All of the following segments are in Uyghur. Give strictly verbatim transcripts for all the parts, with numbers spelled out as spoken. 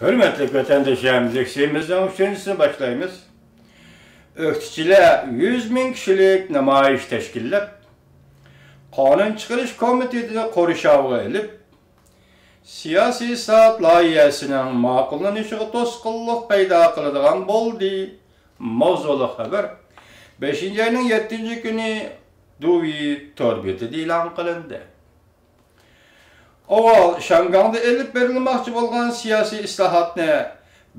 ھۆرمەتلىك ۋەتەندىشىم، لېكسىيىمىزنىڭ ئۈچىنچىسىنى باشلايمىز. ئۆكتىچىلەر يۈز مىڭ كىشىلىك نامايىش تەشكىللەپ، قانۇن چىقىرىش كومىتېتىنى قورشاۋغا ئېلىپ، سىياسىي ئىسلاھات لايىھەسىنىڭ ماقۇللىنىشىغا توسقۇنلۇق پەيدا قىلىدىغان بولدى ماۋزۇلۇق خەۋەر بەشىنچى ئاينىڭ يەتتىنچى كۈنى دۇۋى تور بېتىدە ئېلان قىلىندى. ئاۋۋال شياڭگاڭدا ئېلىپ بېرىلماقچى بولغان سىياسىي ئىسلاھاتنى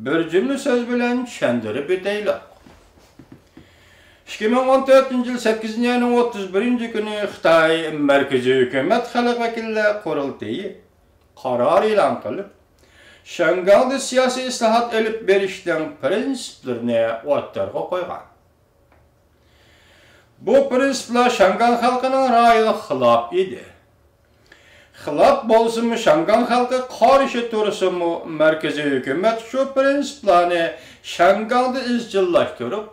بىر جۈملە سۆز بىلەن چۈشەندۈرۈپ ئۆتەيلى. ئىككى مىڭ ئون تۆتىنچى يىل سەككىزىنچى ئاينىڭ ئوتتۇز بىرىنچى كۈنى خىتاي مەركىزىي ھۆكۈمەت خەلق ۋەكىللەر قۇرۇلتىيى قارار ئېلان قىلىپ، شياڭگاڭدا سىياسىي ئىسلاھات ئېلىپ بېرىشنىڭ پىرىنسىپلىرىنى ئوتتۇرىغا قويغان. بۇ پىرىنسىپلار شياڭگاڭ خەلقىنىڭ رايىغا خىلاپ ئىدى. خىلاپ بولسىمۇ، شياڭگاڭ خەلقى قارشى تۇرسىمۇ، مەركىزىي ھۆكۈمەت شۇ پىرىنسىپلارنى شياڭگاڭدا ئىزچىللاشتۇرۇپ،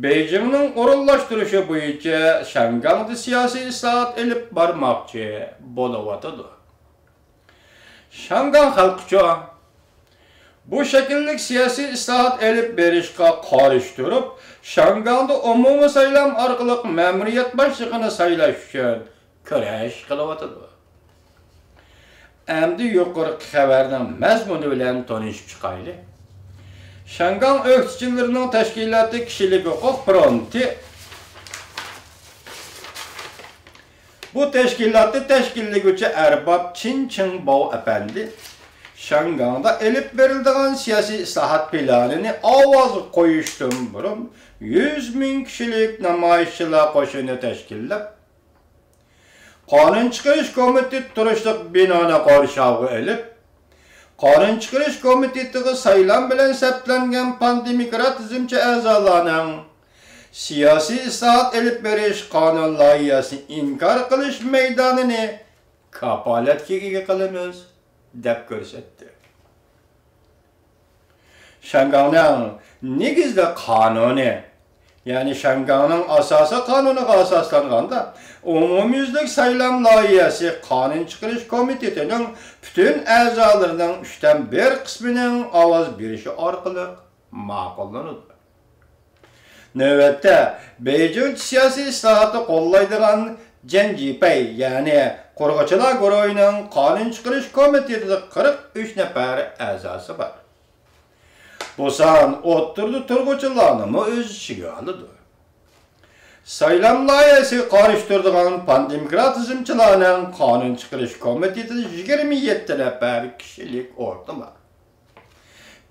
بېيجىڭنىڭ ئورۇنلاشتۇرۇشى بويىچە شياڭگاڭدا سىياسىي ئىسلاھات ئېلىپ بارماقچى بولۇۋاتىدۇ. شياڭگاڭ خەلقىچۇ؟ بۇ شەكىللىك سىياسىي ئىسلاھات ئېلىپ بېرىشقا قارشى تۇرۇپ، شياڭگاڭدا ئومۇمىي سايلام ئارقىلىق مەمۇرىيەت باشلىقىنى سايلاش ئۈچۈن كۈرەش قىلىۋاتىدۇ. ئەمدى يۇقىرىقى خەۋەرنىڭ مەزمۇنى بىلەن تونۇشۇپ چىقايلى. شياڭگاڭ ئۆكتىچىلىرىنىڭ تەشكىلاتى كىشىلىك ھوقۇق فرونتى. بۇ تەشكىلاتنى تەشكىللىگۈچى ئەرباب چىن چىڭباۋ ئەپەندى شياڭگاڭدا ئېلىپ بېرىلىدىغان سىياسىي ئىسلاھات پىلانىنى ئاۋازغا قويۇشتىن بۇرۇن، يۈز مىڭ كىشىلىك نامايىشچىلار قوشۇنى تەشكىللەپ، قانۇن چىقىرىش كومىتېتى تۇرۇشلۇق بىنانى قورشاۋغا ئېلىپ، قانۇن چىقىرىش كومىتېتىغا سايلام بىلەن سەپلەنگەن پاندېموكرات تۈزۈمچى ئەزالارنىڭ سىياسىي ئىسلاھات ئېلىپ بېرىش قانۇن لايىھەسىنى ئىنكار قىلىش مەيدانىنى كاپالەتكە ئىگە قىلىمىز، دەپ كۆرسەتتى. شياڭگاڭنىڭ نېگىزلىك قانۇنى، يەنى شياڭگاڭنىڭ ئاساسىي قانۇنىغا ئاساسلانغاندا، ئومۇميۈزلۈك سايلام لايىھەسى قانۇن چىقىرىش كومىتېتىنىڭ پۈتۈن ئەزالىرىنىڭ ئۈچتىن بىر قىسمىنىڭ ئاۋاز بېرىشى ئارقىلىق ماقۇللىنىدۇ. نۆۋەتتە، بېيجىڭ سىياسىي ئىسلاھاتنى قوللايدىغان جەن جىپەي، يەنى قۇرغۇچىلار گۇرۇھىنىڭ قانۇن چىقىرىش كومىتېتىدا قىرىق ئۈچ نەپەر ئەزاسى بار. بۇ سان ئوتتۇرىدا تۇرغۇچىلارنىمۇ ئۆز ئىچىگە ئالىدۇ. سايلام لايىھەسىگە قارشى تۇرىدىغان پاندېموكراتىزمچىلارنىڭ قانۇن چىقىرىش كومىتېتىدا يىگىرمە يەتتە نەپەر كىشىلىك ئورنى بار.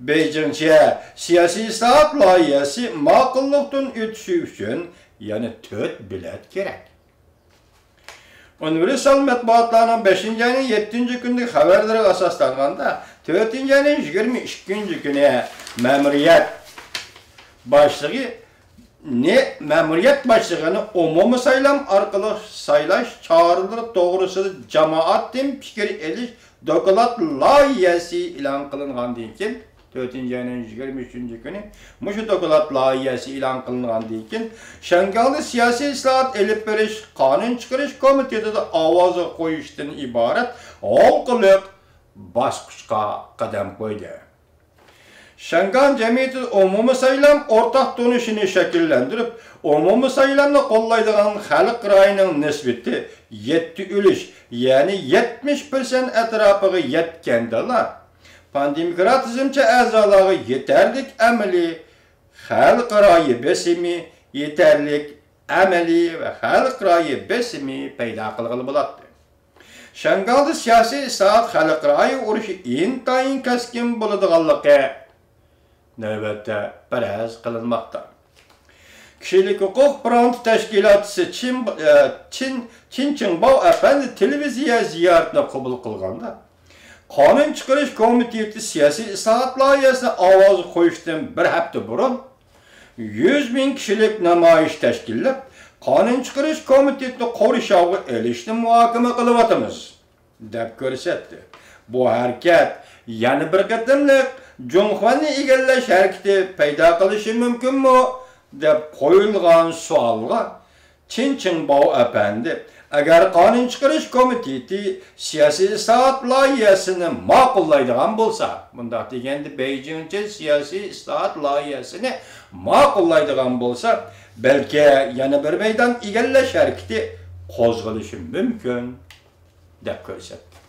بېيجىڭچە سىياسىي ئىسلاھات لايىھەسى ماقۇللۇقتىن ئۆتۈشى ئۈچۈن يەنە تۆت بېلەت كېرەك. ئۇنىۋېرسال مەتبۇئاتلارنىڭ بەشىنچى ئاينىڭ يەتتىنچى كۈنىدىكى خەۋەرلىرىگە ئاساسلانغاندا، تۆتىنچى ئاينىڭ يىگىرمە ئىككىنچى كۈنى مەمۇرىيەت باشلىقى نى مەمۇرىيەت باشلىقىنى ئومۇمىي سايلام ئارقىلىق سايلاش چارىلىرى توغرىسىدا جامائەتتىن پىكىر ئېلىش دوكلات لايىھەسى ئېلان قىلىنغاندىن كېيىن، تۆتىنچى ئاينىڭ يىگىرمە ئۈچىنچى كۈنى مۇشۇ دوكلات لايىھەسى ئېلان قىلىنغاندىن كېيىن، شياڭگاڭدا سىياسىي ئىسلاھات ئېلىپ بېرىش قانۇن چىقىرىش كومىتېتىدا ئاۋازغا قويۇشتىن ئىبارەت ھالقىلىق باسقۇچقا قەدەم قويدى. شياڭگاڭ جەمئىيىتىدە ئومۇمىي سايلام ئورتاق تونۇشىنى شەكىللەندۈرۈپ، ئومۇمىي سايلامنى قوللايدىغان خەلق رايىنىڭ نىسبىتى يەتتە ئۈلۈش، يەنى يەتمىش پىرسەنت ئەتراپىغا يەتكەندىلا، پاندېموكراتىزمچى ئەزالارغا يېتەرلىك ئەمەلىي خەلق رايى بېسىمى، يېتەرلىك ئەمەلىي ۋە خەلق رايى بېسىمى پەيدا قىلغىلى بولاتتى. شياڭگاڭدا سىياسىي ئىسلاھات خەلق رايى ئۇرۇشى ئىنتايىن كەسكىن بولىدىغانلىقى نۆۋەتتە پەرەز قىلىنماقتا. كىشىلىك ھوقۇق فرونت تەشكىلاتچىسى چىن، ئە، چىن، چىن چىڭباۋ ئەپەندى تېلېۋىزىيە زىيارىتىنى قوبۇل قىلغاندا، قانۇن چىقىرىش كومىتېتى سىياسىي ئىسلاھات لايىھەسىنى ئاۋازغا قويۇشتىن بىر ھەپتە بۇرۇن، يۈز مىڭ كىشىلىك نامايىش تەشكىللەپ، قانۇن چىقىرىش كومىتېتىنى قورشاۋغا ئېلىشنى مۇھاكىمە قىلىۋاتىمىز، دەپ كۆرسەتتى. بۇ ھەرىكەت يەنە بىر قېتىملىق جۇڭخۇەننى ئىگىلەش ھەرىكىتى پەيدا قىلىشى مۇمكىنمۇ؟ دەپ قويۇلغان سوئالغا چىن چىڭباۋ ئەپەندى، ئەگەر قانۇن چىقىرىش كومىتېتى سىياسىي ئىسلاھات لايىھەسىنى ماقۇللايدىغان بولسا، مۇنداق دېگەندە، بېيجىڭچە سىياسىي ئىسلاھات لايىھەسىنى ماقۇللايدىغان بولسا، بەلكى يەنە بىر مەيدان ئىگىلەش ھەرىكىتى قوزغىلىشى مۇمكىن، دەپ كۆرسەتتى.